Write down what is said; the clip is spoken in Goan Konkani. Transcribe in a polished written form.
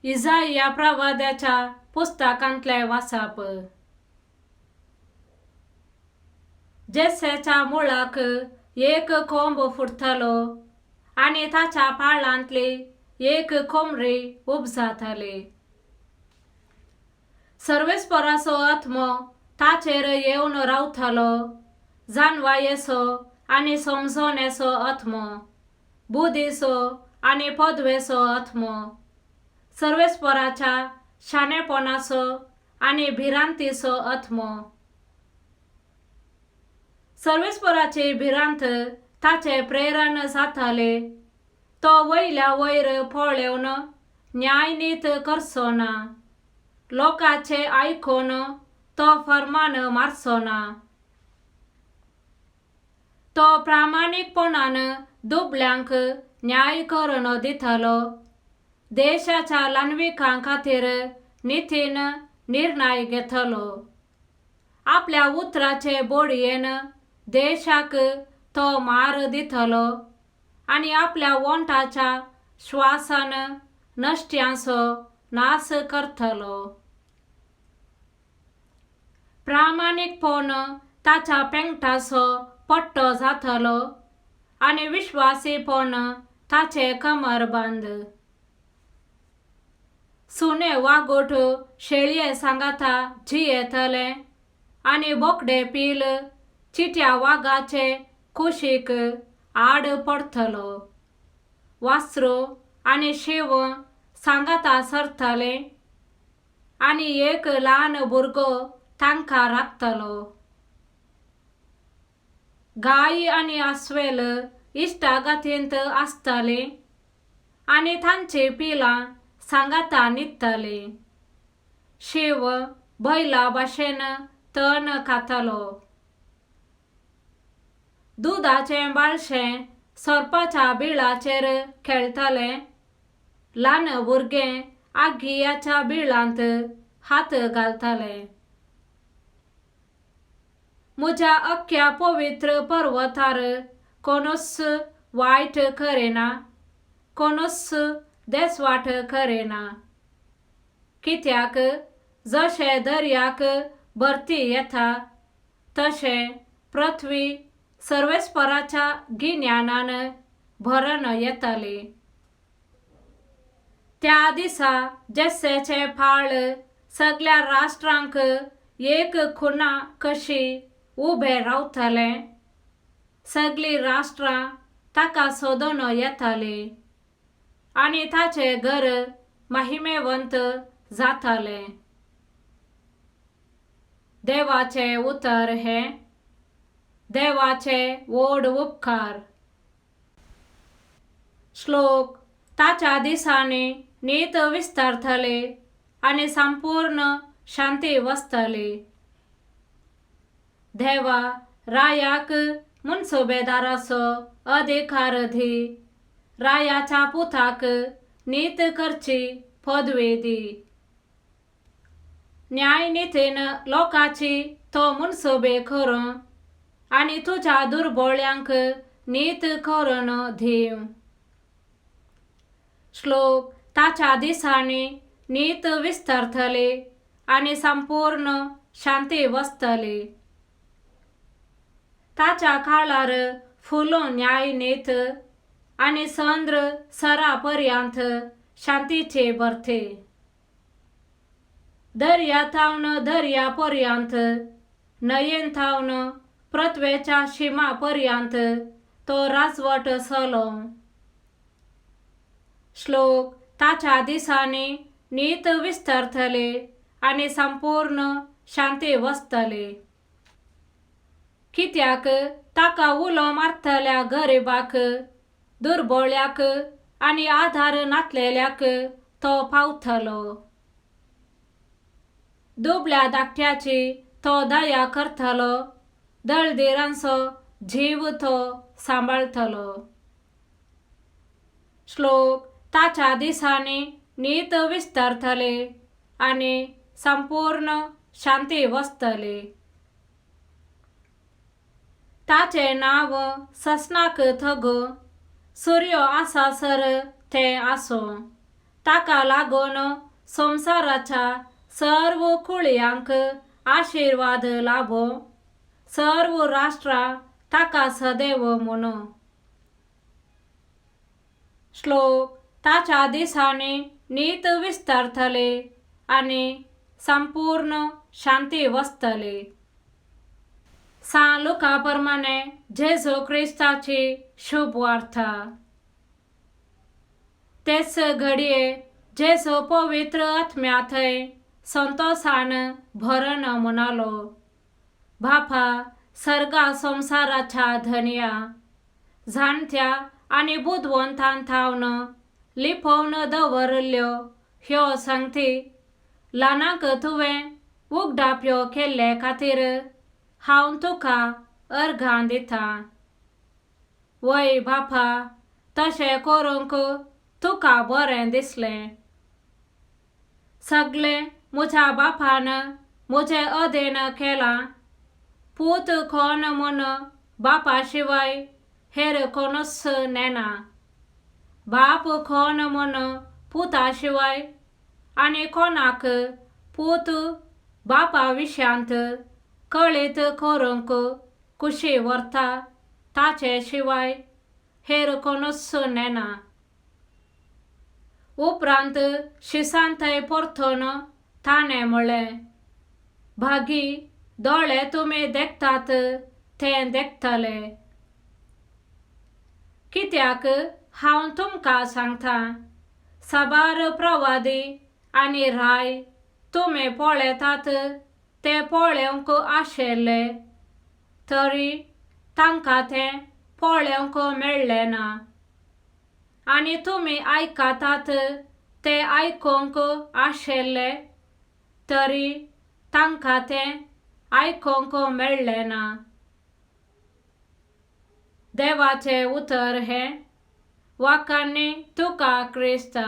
इजाइया प्रवाद्याच्या पुस्तकांतलें वाचप. जेसेच्या मुळाक एक कोंब फुटतलो आनी ताच्या पाळांतली एक कोमरी उपजातली. सर्वेस्पराचो आत्मो ताचेर येवन रावतलो, जाणवायेचो आनी समजणेचो आत्मो, बुद्धीचो आनी पदवेचो आत्मो, सर्वेस्पराच्या शाणेपणाचो आनी भिरांतीचो आत्मो. सर्वेस्पराची भिरांत ताचें प्रेरण जातालें. तो वयल्या वयर पळेवन न्यायनीत करचो ना, लोकांचें आयकून तो फर्मान मारचो ना. तो प्रामाणीकपणान दुबळ्यांक न्याय करून दितलो, देशाच्या ल्हानविकां खातीर नितीन निर्णय घेतलो. आपल्या उतराचे बोडयेन देशाक तो मार दितलो आनी आपल्या ओंठाच्या श्वासान नश्ट्यांचो नाश करतलो. प्रामाणीकपण ताच्या पेंगटाचो पट्टो जातलो आनी विश्वासीपण ताचें कमरबंद. सुणे वागोट शेळये सांगाता जियेतलें आनी बोकडे पील चिट्या वागाचे कुशीक आड पडटलो. वासरू आनी शिंव सांगाता सरतलें आनी एक ल्हान भुरगो तांकां राखतलो. गाय आनी आस्वेल इश्टागतींत आसतलीं आनी तांचीं पिलां सांगाता न्हिदतलीं. शिंव बैला भाशेन तण खातलो. दुदाचें बाळशें सोरपाच्या बिळाचेर खेळटलें. ल्हान भुरगें आगियाच्या बिळांत हात घालतलें. म्हज्या अख्ख्या पवित्र पर्वतार कोणूच वायट करिना, कोणूच देसवाट करिना. कित्याक जशें दर्याक भरती येता तशें पृथ्वी सर्वेस्पराच्या गिन्यानान भरून येतली. त्या दिसा जेसेचें पाळ सगळ्या राष्ट्रांक एक खुणा कशी उबें रावतलें. सगळीं राष्ट्रां ताका सोदून येतलीं आनी ताचें घर महिमेवंत जातलें. देवाचें उतर हें. देवाचे व्हड उपकार. श्लोक. ताच्या दिसांनी नीत विस्तारतली आनी संपूर्ण शांती वसतली. देवा, रायाक मनसुबेदाराचो अधिकार दी, रायाच्या पुताक नीत करची पदवी दी. न्यायनितीन लोकांची तो मनसुबे करूं आनी तुज्या दुर्बोळ्यांक नीत करून दी. श्लोक. ताच्या दिसांनी नीत विस्तारतली आनी संपूर्ण शांती वसतली. ताच्या काळार फुलून न्यायनीत आनी चंद्र सरा पर्यंत शांतीची भरती. दर्या थावन दर्या पर्यंत, न्हंयेन थावन पृथ्वेच्या शिमा पर्यंत तो राजवट चलो. श्लोक. ताच्या दिसांनी नीत विस्तारतली आनी संपूर्ण शांती वसतली. कित्याक ताका उलो मारतल्या गरिबाक, दुर्बोळ्याक आनी आधार नातलेल्याक तो पावतलो. दुबळ्या धाकट्याची तो दया करतलो, दळदिरांचो जीव तो सांबाळटलो. श्लोक. ताच्या दिसांनी नीत विस्तारतली आनी संपूर्ण शांती वसतली. ताचें नांव ससनाक थगो, सूर्य आसासर तें आसूं. ताका लागून संवसाराच्या सर्व कुळयांक आशिर्वाद लाभो, सर्व राष्ट्रां ताका सदैव म्हणू. श्लोक. ताच्या दिसांनी नीत विस्तारतले आनी संपूर्ण शांती वसतली. सां लुका प्रमाणे जेजू क्रिस्ताची शुभ वार्ता. तेच घडये जेजू पवित्र आत्म्या थंय संतोसान भरन म्हणालो, बापा सर्गा संवसाराच्या धनया, जाणत्या आनी बुदवंतान थावन लिपोवन दवरिल्ल्यो ह्यो संगती ल्हानांक तुवें उगडाप्यो केल्ले खातीर हांव तुका अर्घां दितां. वय बापा, तशें करूंक तुका बरें दिसलें. सगळें म्हज्या बापान म्हजें अधीन केलां. पूत कोण म्हूण बापा शिवाय हेर कोणूच नेना, बाप कोण म्हूण पुता शिवाय आनी कोणाक पूत बापा विशयांत कळीत करूंक कुशी व्हरता ताचे शिवाय हेर कोणूच नेना. उपरांत शिसान थंय परतून ताणें म्हळें, भागी दोळे तुमी देखतात ते देखतले. कित्याक हांव तुमकां सांगता, साबार प्रवादी आनी राय तुमी पळयतात ते पळोवंक आशिल्ले, तरी तांकां तें पळोवंक मेळ्ळें ना, आनी तुमी आयकतात ते आयकूंक आशिल्ले, तरी तांकां तें आयकूंक मेळ्ळें ना. देवाचें उतर हें. वाखाणी तुका क्रिस्ता.